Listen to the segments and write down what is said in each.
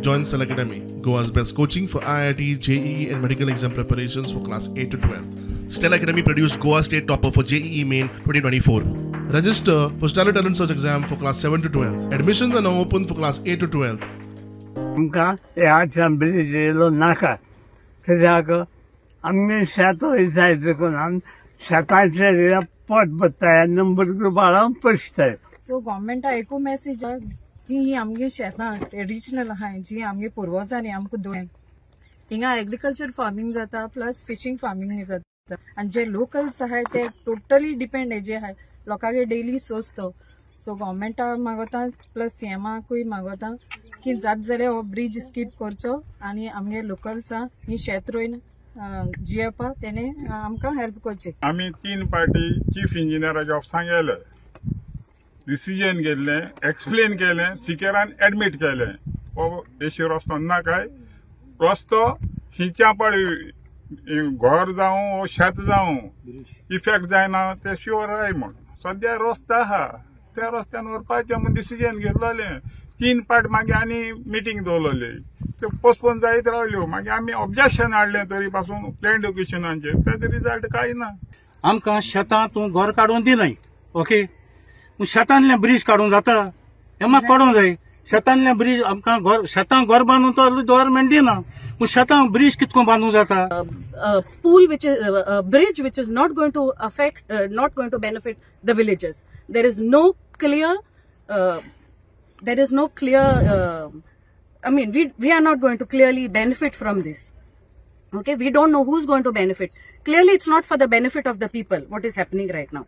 Join Stellar Academy, Goa's best coaching for IIT, JEE and medical exam preparations for class 8 to 12. Stellar Academy produced Goa State Topper for JEE Main 2024. Register for Stellar Talent Search exam for class 7 to 12. Admissions are now open for class 8 to 12. आमकां ह्या bridge येयलो नाका, कित्याक आमगे शेत वयताय देखून आमी शेताचेर पोट भरताय आनी भुरगीं बाळां पोसताय. सो गव्हर्मेंटा एकू मॅसेज जी ही आमगे शेतां ट्रेडिशनल आहाय, जी आमगे पुर्वजांनी आमकां दवरल्या, हिंगा एग्रीकल्चर फार्मींग जाता प्लस फिशींग फार्मींग जाता आनी जे लोकल्स आहाय ते टोटली डिपेंड हेजे आहाय, लोकांगे डेली सोर्स तो. सो गव्हर्मेंटा मागोता प्लस सीएमाकूय मागोता की जात जाल्यार हो ब्रिज स्कीप करचो आनी आमगे लोकल्सां ही शेत रोयन जियेवपाक तेणे आमकां हेल्प करची. आमी 3 पार्टी चीफ इंजिनियराच्या ऑफिसांक गेले, डिसिजन घेतलें, एक्सप्लेन केलें, सिकेरान एडमीट केलें. हो एशी रस्तो ना काय रस्तो खंयच्या पळय घर जावं वो शेत जावं इफेक्ट जायना ते शुअर आहाय म्हूण. सद्या रस्तो आहा त्या रस्त्यान व्हरपाचें म्हूण डिसिजन घेतलेलें. 3 पार्ट मागीर आनी मिटींग दवरलेली, त्यो पोस्टपोन जायत रावल्यो. मागीर आमी ऑब्जेक्शन हाडलें तरी पासून प्लॅन एड्युकेशनाचेर, ताचो रिजल्ट कांय ना. आमकां शेतां तूं घर काडून दिनाय, ओके, शेतांतलें ब्रिज काडूंक जाता हें म्हाका कळोंक जाय. शेतांतलें ब्रिज आमकां घर शेतां घर बांदून तो गव्हर्मेंट दिना, पूण शेतां ब्रिज कितको बांदूंक जाता? Pool which is a bridge which is not going to affect, not going to benefit the villagers. There is no clear, I mean, we are not going to clearly benefit from this. Okay, we don't know who's going to benefit. Clearly, it's not for the benefit of the people, what is happening right now.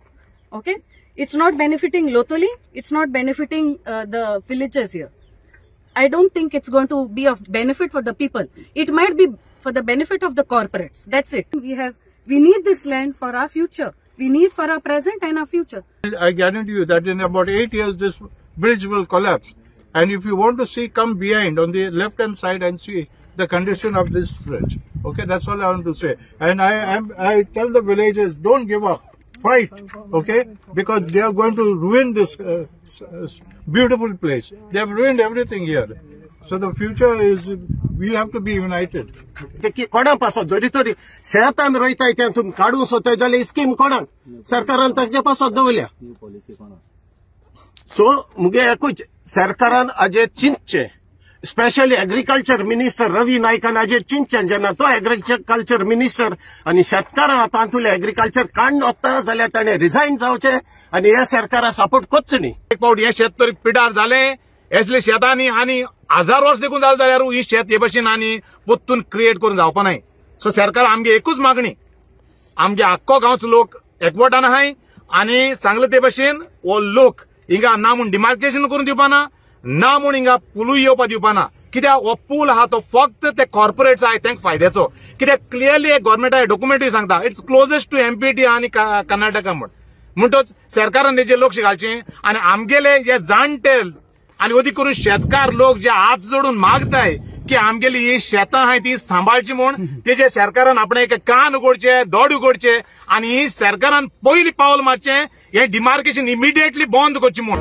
Okay, it's not benefiting Loutolim, it's not benefiting the villagers here. I don't think it's going to be of benefit for the people. It might be for the benefit of the corporates. That's it. We need this land for our future. We need for our present and our future. I guarantee you that in about 8 years this bridge will collapse. And if you want to see, come behind on the left hand side and see the condition of this bridge. Okay, that's all I want to say. And I tell the villagers, don't give up. Fight, okay? Because they are going to ruin this beautiful place. They have ruined everything here. So the future is, we have to be united. कोणा पासत जरी तरी शेत आमी रोयताय तें तुमी काडूंक सोदताय जाल्यार स्कीम कोणाक सरकारान ताचे पासत दवरल्या. सो मुगे एकूच सरकारान हाजेर चिंतचें, स्पेशली एग्रीकल्चर मिनिस्टर रवी नायकान हाजेर चिंतचें. जेन्ना तो एग्रीकल्चर मिनिस्टर आनी शेतकारां तातूंतलें एग्रीकल्चर काडून वता जाल्यार ताणें रिजायन जावचें आनी ह्या सरकारा सपोर्ट करचो न्ही. एक फावट हें शेत तरी पिडार जालें, असले शेतांनी आनी हजार वर्स देखून जालें जाल्यार ही शेत हे भशेन आनी परतून क्रिएट करून जावपा नाय. सो सरकार आमगे एकूच मागणी, आमगे आख्खो गांवचो लोक एकवटान आहाय आनी सांगले ते भशेन हो लोक हिंगा ना म्हूण डिमार्केशन करून दिवपा ना, ना म्हूण हिंगा पुलूय येवपा दिवपा ना. कित्याक हो पूल आहा तो फक्त ते कॉर्पोरेट्स आहाय तांकां फायद्याचो. कित्याक क्लियरली एक गव्हर्मेंटा डॉक्युमेंटूय सांगता it's closest to MPT आनी कर्नाटका म्हूण. म्हणटच सरकारान तेजेर लक्ष घालचें आनी आमगेले जे जाणटे आनी अदीक करून शेतकार लोक जे हात जोडून मागताय की आमगेली ही शेतां आहाय ती सांबाळची म्हूण, तेजे सरकारान आपणे एक कान उगडचे, दोड उगडचे आनी ही सरकारान पयलीं पावल मारचें, हें डिमार्केशन इमिडिएटली बंद करचें म्हूण.